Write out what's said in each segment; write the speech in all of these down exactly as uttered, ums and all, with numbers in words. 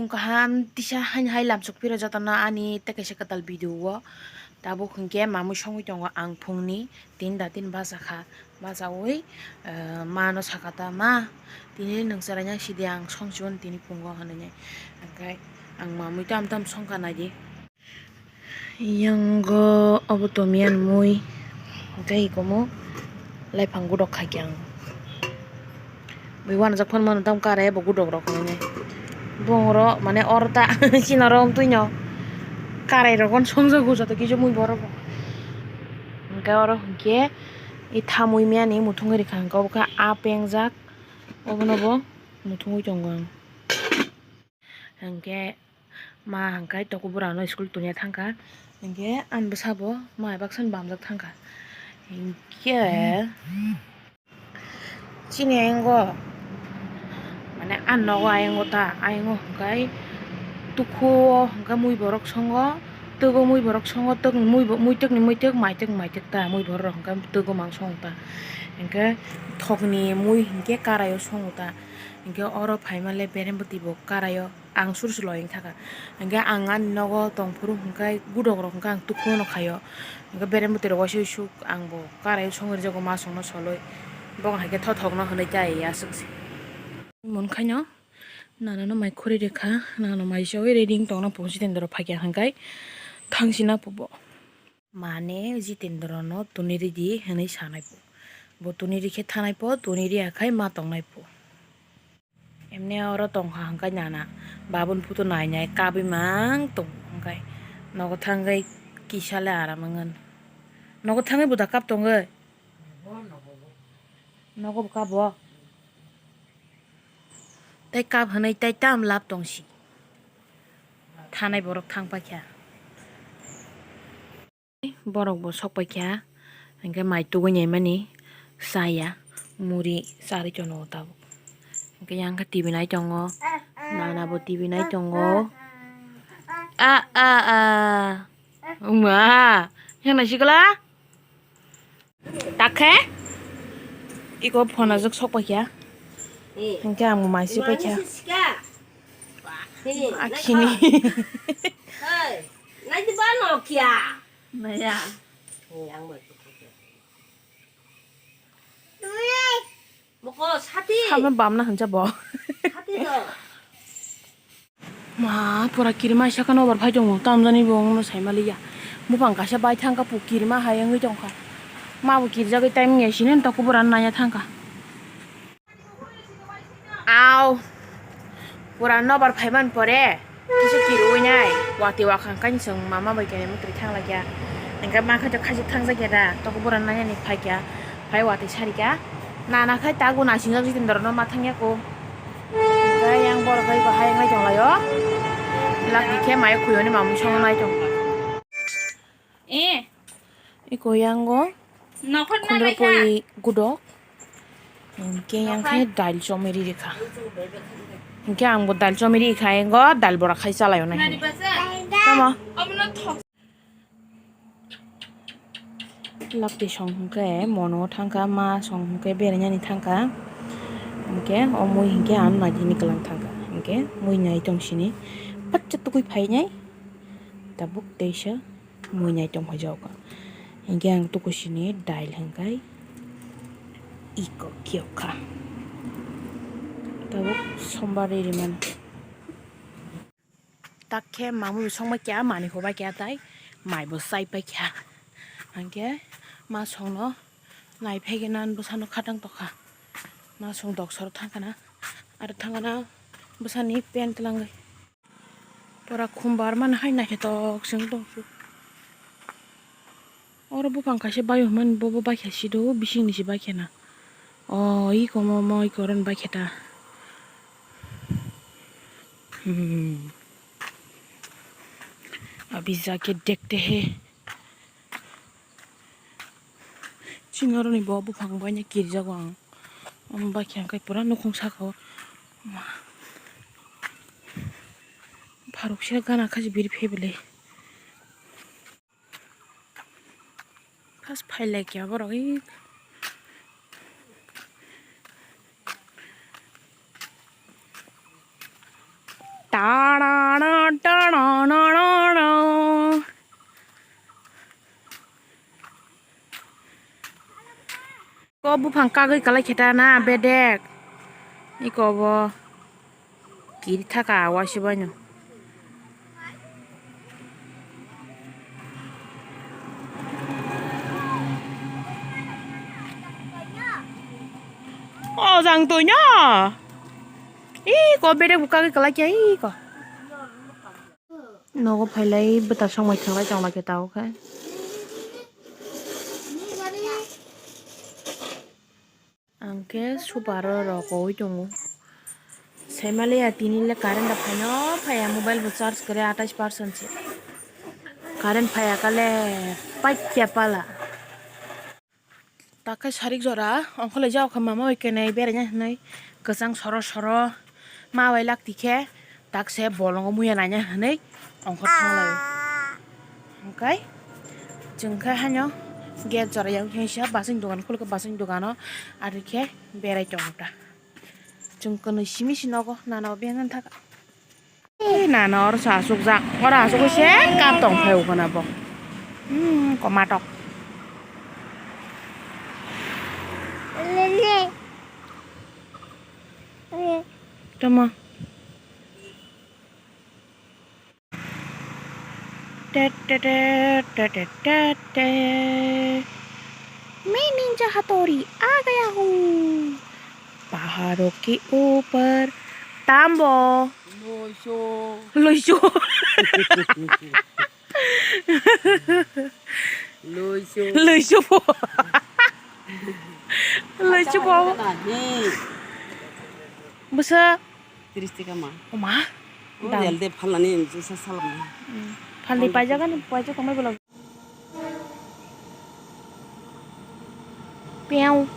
Kaham tisa haini hai lamsok phiro jotono ani tei kaisa kwtal video o. Tabuk hinkhe mamui songwi tongo ang phungni tinta tin bacha kha. Bachaui, eh, mano saka ta, "Ma, tini nwng chwraino sidi ang songchun tini phungo," hwnwi. Hinkhe ang mamui tam tam songkha naidi. Yango obo tomiyan mui, tei ikomo laiphang gudok khaikhe ang. Bui uanajak phano mano tamo kare bo gudok rok hinwi. Bongoro mane oro ta chini oro wngtwino karai rok uansukjago joto kisa mui borok bo. Hinkhe oro hinkhe i thamwi miyani muthungwi rikha hinkhe obo khe a pengjak obono bo muthungwi tongo ang. Hinkhe ma hinkhe toko bwrano school tongya thangkha. Hinkhe ani bwsabo ma bai baksa bamjak thangkha. Hinkhe chini ayang o, mane ani nogo ayang o ta, ayang o hinkhe tukhu o hinkhe mui borok songo, twgo mui borok songo, twk mui bo-, mui twk ni mui twk, mai twk ni mai twk ta, mui borok rok hinkhe twgo mang songo ta. Hinkhe thokni mui hinkhe karai o songo ta. Hinkhe oro phaima le berembwtwi bo karai o, ang sur sur loi wng thaka. Hinkhe ang ani nogo tongphuru hinkhe gudok rok hinkhe ang tukhuno khaio. Hinkhe berembwtwi rok waisa suk ang bo karai o songwi rwjago ma songno soloi. Bokno hai khe thothokno hwnwi ta ya aswk se. Mon khaino nana no mai khuri rikha, nana no mai chawi ready wng tongna po Jitendra phakya hinkhe thangsina po bo. Mane Jitendra no tuni ridi hwnwi sanai po. Bo tuni rikhe thanai po, tuni riya khai ma tongnai po. Emne oro tongkha hwnkhe nana babun photo nai nai kabwi mang tongo hwnkhe nogo thangwi kisa le aram wngwi nogo thangwi bo da kap tongwi nogo bo kabo tei kap hwnwi tei tam lab tongsi thanai borok thang paikha. Borok bo sok paikha, hinkhe mai tugui naimani chaya, muri charwi tono tabuk. Hinkhe yang khe T V nai tongo, nana bo T V nai tongo. A, a, a. Wngma, yang naisikla? Takhe? Iko phone ajak sok paikha. Hinkhe ang bo mai se paikha. Akhini. Naya. Moko sati. Sama bamna hancha bo. Sati do. Ma, pura kirima saka nobar phai tongo, tamjani bo wngno saimaliya. Buphang kaisa bai thangkha, pu kirima hai wngwi tongkha. Ma bo kirjagwi time ya sini, ta kubura nanya thangkha. Aw, pura nobar phaiman pore, kisa kirui nai, watwi wakhang kainwi chwng mama bai kene mwtwi thang laikya. Hinkhe ma khe to khajik thang jakya da, toko bura nanya ni phaikya, phai watwi sarikya. Nana khai tago naising jak Jitendra no ma thangya ko. Hinkhe yang borok bai bahai wngwi tong laio. Lak dikhe mayo khuyoni mamung song nai tong. Eh. Iko yango khundro poi gudok. Hinkhe yang khe dail chomiri rikha. Hinkhe ang bo dail chomiri rikha, yango dail bora khai chalaio nai. Tamo. Lakti song hinkhe mono thangkha, ma song hinkhe berainani thangkha. Hinkhe o mui hinkhe ang naidi ni kwlang thangkha. Hinkhe mui nai tong sini. Pacha tukui phainai. Tabuk teisa. Mui nai tong phai jao ka. Hinkhe ang tukusini dail hwnkhe iko kiyok kha. Tabuk sombar ri rimani. Tak khe mamui bo songbai kha, mani hubai kha tai mai bo chai pai kha. Hinkhe ma songno nai phai khe nan bwsano khatang tokha. Ma song doksor thang khana. Aro thang khana bwsani pant twlangwi. Pura khumbar mani hai naithotok se wng tong. Oro buphang kaisa baio hwnmani bobo baikha sido bisingni se baikha na. O iko mo mo iko oro ni baikha ta. Hmm. Abhi jaake dekhte hain. Chini oro ni bo buphang bai no kirjago ang. Omo bai khe ang khe pura nukhung saka o. Ma. Pharuk se gana khachi biri phai bwle. First phai lai khe borok i. Ta-ra-ra, ta-ra-ra-ra-ra. Ko buphang kagwi kwlai khe ta na bedek. Iko bo kiri thaka waisa baino. O jang twi no. Iko bedek bo kagwi kwlai khe iko. Nogo phailai bwta songbai thanglai tongla khe tao khe. Ang khe super o rw kowi tongo. Saimaliya tini le current da phaino phaiya, mobile bo charge kwrwi atais percent se. Current phaiya kale paikya pala. Takhai sarik jora, ongkholai jao kha mama bai kenai beraina hinwi kwchang soro soro ma bai lak tikhe takse bolongo muya naina hinwi ongkhor thanglaio. Hwnkhe chwng khe haino gate jora yang khe sa basing dogan khulukhe basing dogano ari khe berai tongo ta. Chwng kwnwi simi si nogo nana o beng thaka. Ei nana oro sa asukjak. Oro asuk se kap tong phai ukana bo. Hmm, komatok. Tama. Te, te, te, te, te, te, te. मैं निंजा हथौड़ी आ गया हूँ। पहाड़ों के ऊपर tambo. Luisu. Luisu. Luisu. Luisu po. Luisu po. Bwsa. Tris taka ma. O ma? O dam. Real de phalnani jesa salam. Hmm. Phalni paijak ani paijak tongmai bolong. Piau.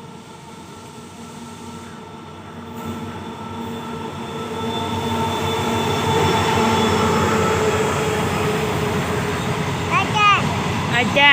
Ada.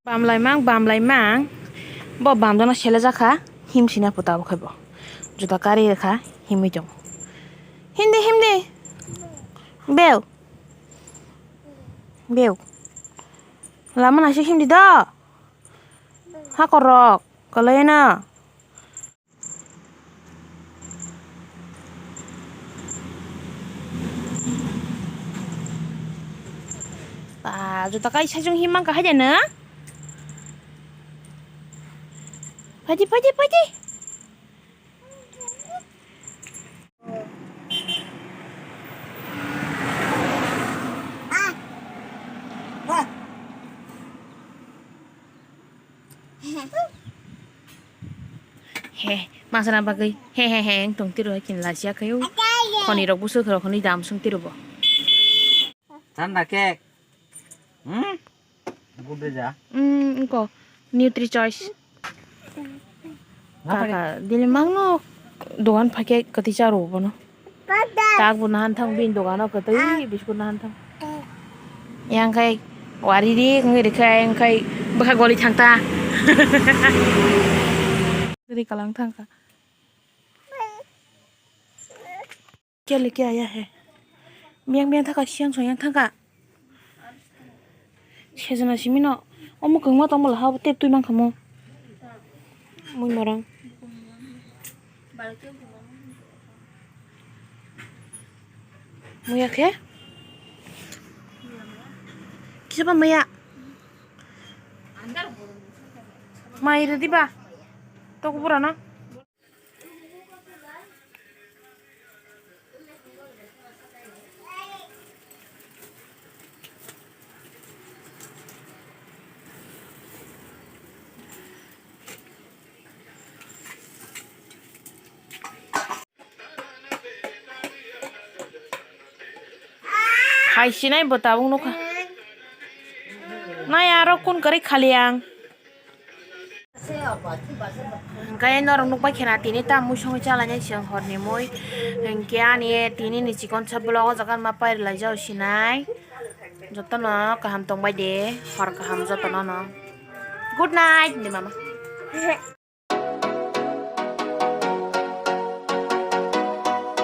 Bamlaimang, bamlaimang. Bo bamjana sele jakha, him sina puta bo khe bo. Juta kari rwkha, himwi tongo. Himdi, himdi. Beu. Beu. Lama naisik himdi do. Hakorok, kwlwino. Ba, juta kai sajung himang kahai de na? Phaidi, phaidi, phaidi. He, masana bagwi he he he wng tong tiro, hai khin lasia khayo. Khoni rok busu khoro khoni dam sung tiro bo. Chanda cake. Hmm? Good ja. Hmm, ko Nutri Choice. Kaka, dili mangno dogan phake kati charo bono. Tak bo nahan thang bini dogano kwtwi biskut nahan thang. Yang khai wari ri wngwi rikha, yang khai bwkha goli thang ta. Ri kalang thang kha. Kya le kya aya hai? Miyang miyang thang kha, siyang song yang thang kha. Sejana simi no omo kwngma tongma laha tep twi mankha mo. Mui morang. Muya khe? Kisa ba maya? Mai rwdi ba? Tok bura no? Hai sinai bo tabuk nukha. Nai aro kun kwrwi khali ang. Hwnkhe norok nukbai khena tini ta mui songwi chalainai se horni mui. Hwnkhe ani tini ni chikon sa vlog o jaga ma pairwlai jao sinai. Jotono kaham tongbai de, hor kaham jotono no. Good night ni mama.